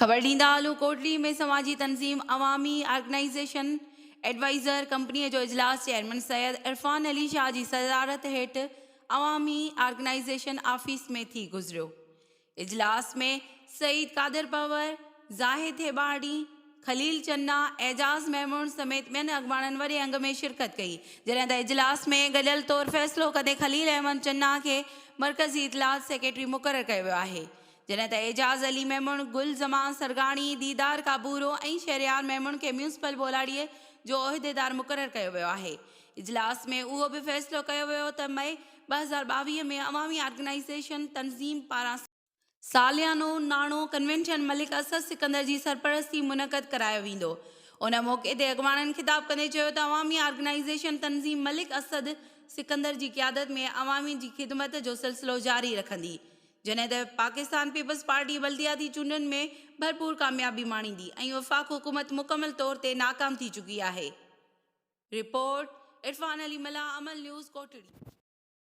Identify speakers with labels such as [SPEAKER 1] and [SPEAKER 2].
[SPEAKER 1] خبر ڏيندا هلون ڪوٽڙي ۾ سماجي تنظيم عوامي آرگنائيزيشن ايڊوائيزر ڪمپني جو اجلاس چيئرمين سيد عرفان علي شاهه جي صدارت هيٺ عوامي آرگنائيزيشن آفيس ۾ ٿي گذريو. اجلاس ۾ سعيد قادر پنهور، زاهد هيٻاڻي، خليل چنا، اعجاز ميمڻ سميت ٻين اڳواڻن وڏي انگ ۾ شرڪت ڪئي، جڏهن ته اجلاس ۾ گڏيل طور فيصلو ڪندي خليل احمد چنا کي مرڪزي اطلاعات سيڪريٽري مقرر ڪيو ويو آهي، جڏهن ته اعجاز علي ميمڻ، گل زمان سرگاڻي، ديدار ڪابورو ۽ شهريار ميمڻ کي ميونسپل ٻولاڙيء جو عهديدار مقرر ڪيو ويو آهي. اجلاس ۾ اهو به فيصلو ڪيو ويو ته مئي 2022 ۾ عوامي آرگنائيزيشن تنظيم پاران ساليانو ناڻو ڪنوينشن ملڪ اسد سڪندر جي سرپرستي منعقد ڪرايو ويندو. ان موقعي تي اڳواڻن خطاب ڪندي چيو ته عوامي آرگنائيزيشن تنظيم ملڪ اسد سڪندر جي قيادت ۾ عوامي جي خدمت جو سلسلو جاري رکندي جڏهن ته پاڪستان پيپلز پارٽي بلدياتي چونڊن ۾ ڀرپور ڪاميابي ماڻيندي ۽ وفاق حڪومت مڪمل طور تي ناڪام ٿي چڪي آهي. رپورٽ، عرفان علي ملاح، امل نيوز، ڪوٽڙي.